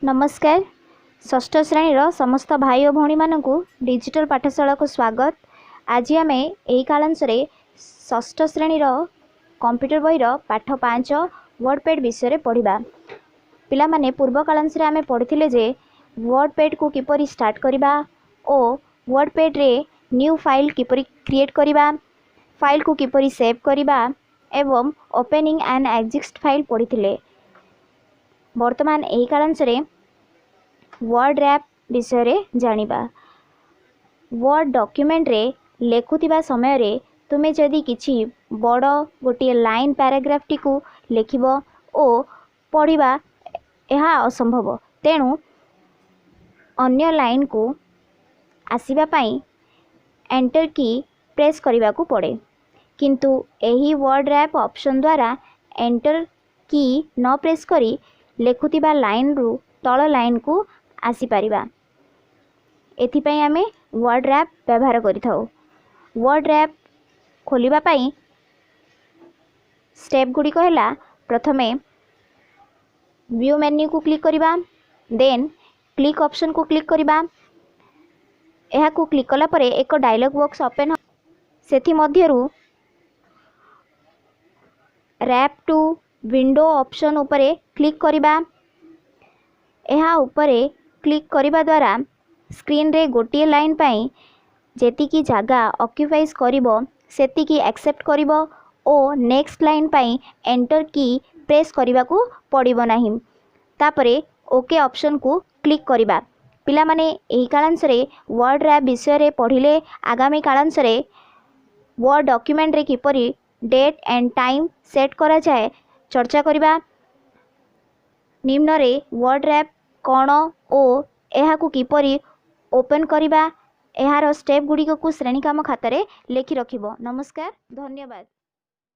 ନମସ୍କାର। ଷଷ୍ଠ ଶ୍ରେଣୀର ସମସ୍ତ ଭାଇ ଓ ଭଉଣୀମାନଙ୍କୁ ଡିଜିଟାଲ ପାଠଶାଳାକୁ ସ୍ୱାଗତ। ଆଜି ଆମେ ଏହି କାଳାଂଶରେ ଷଷ୍ଠ ଶ୍ରେଣୀର କମ୍ପ୍ୟୁଟର ବହିର ପାଠ 5 ୱାର୍ଡ଼ପ୍ୟାଡ଼ ବିଷୟରେ ପଢ଼ିବା। ପିଲାମାନେ, ପୂର୍ବ କାଳାଂଶରେ ଆମେ ପଢ଼ିଥିଲେ ଯେ ୱାର୍ଡ଼ପ୍ୟାଡ଼କୁ କିପରି ଷ୍ଟାର୍ଟ କରିବା ଓ ୱାର୍ଡ଼ପ୍ୟାଡ଼ରେ ନ୍ୟୁ ଫାଇଲ୍ କିପରି କ୍ରିଏଟ୍ କରିବା, ଫାଇଲ୍କୁ କିପରି ସେଭ୍ କରିବା ଏବଂ ଓପେନିଂ ଆଣ୍ଡ ଏକ୍ଜିଷ୍ଟ ଫାଇଲ୍ ପଢ଼ିଥିଲେ। ବର୍ତ୍ତମାନ ଏହି କାଳାଂଶରେ ୱାର୍ଡ଼ ର୍ୟାପ୍ ବିଷୟରେ ଜାଣିବା। ୱାର୍ଡ଼ ଡକ୍ୟୁମେଣ୍ଟରେ ଲେଖୁଥିବା ସମୟରେ ତୁମେ ଯଦି କିଛି ବଡ଼ ଗୋଟିଏ ଲାଇନ୍ ପ୍ୟାରାଗ୍ରାଫଟିକୁ ଲେଖିବ ଓ ପଢ଼ିବା, ଏହା ଅସମ୍ଭବ। ତେଣୁ ଅନ୍ୟ ଲାଇନ୍କୁ ଆସିବା ପାଇଁ ଏଣ୍ଟର କି ପ୍ରେସ୍ କରିବାକୁ ପଡ଼େ। କିନ୍ତୁ ଏହି ୱାର୍ଡ଼ ର୍ୟାପ୍ ଅପସନ୍ ଦ୍ୱାରା ଏଣ୍ଟର କି ନ ପ୍ରେସ୍ କରି ଲେଖୁଥିବା ଲାଇନ୍ରୁ ତଳ ଲାଇନ୍କୁ ଆସିପାରିବା। ଏଥିପାଇଁ ଆମେ ୱାର୍ଡ଼ ର୍ୟାପ୍ ବ୍ୟବହାର କରିଥାଉ। ୱାର୍ଡ଼ ର୍ୟାପ୍ ଖୋଲିବା ପାଇଁ ଷ୍ଟେପ୍ ଗୁଡ଼ିକ ହେଲା, ପ୍ରଥମେ ଭ୍ୟୁ ମେନ୍ୟୁକୁ କ୍ଲିକ୍ କରିବା, ଦେନ୍ କ୍ଲିକ୍ ଅପସନ୍କୁ କ୍ଲିକ୍ କରିବା। ଏହାକୁ କ୍ଲିକ୍ କଲା ପରେ ଏକ ଡାଇଲଗ୍ ବକ୍ସ ଓପେନ୍। ସେଥିମଧ୍ୟରୁ ର୍ୟାପ୍ ଟୁ ୱିଣ୍ଡୋ ଅପସନ୍ ଉପରେ କ୍ଲିକ୍ କରିବା। ଏହା ଉପରେ କ୍ଲିକ୍ କରିବା ଦ୍ୱାରା ସ୍କ୍ରିନ୍ରେ ଗୋଟିଏ ଲାଇନ୍ ପାଇଁ ଯେତିକି ଜାଗା ଅକ୍ୟୁପାଇଜ୍ କରିବ, ସେତିକି ଆକ୍ସେପ୍ଟ କରିବ ଓ ନେକ୍ସଟ ଲାଇନ୍ ପାଇଁ ଏଣ୍ଟର କି ପ୍ରେସ୍ କରିବାକୁ ପଡ଼ିବ ନାହିଁ। ତାପରେ ଓକେ ଅପସନ୍କୁ କ୍ଲିକ୍ କରିବା। ପିଲାମାନେ, ଏହି କାଳାଂଶରେ ୱାର୍ଡ଼ ର୍ୟାପ୍ ବିଷୟରେ ପଢ଼ିଲେ। ଆଗାମୀ କାଳାଂଶରେ ୱାର୍ଡ଼ ଡକ୍ୟୁମେଣ୍ଟରେ କିପରି ଡେଟ୍ ଆଣ୍ଡ ଟାଇମ୍ ସେଟ୍ କରାଯାଏ ଚର୍ଚ୍ଚା କରିବା। ନିମ୍ନରେ ୱାର୍ଡ଼ ର୍ୟାପ୍ କ'ଣ ଓ ଏହାକୁ କିପରି ଓପନ୍ କରିବା, ଏହାର ଷ୍ଟେପ୍ ଗୁଡ଼ିକକୁ ଶ୍ରେଣୀ କାମ ଖାତାରେ ଲେଖି ରଖିବ। ନମସ୍କାର, ଧନ୍ୟବାଦ।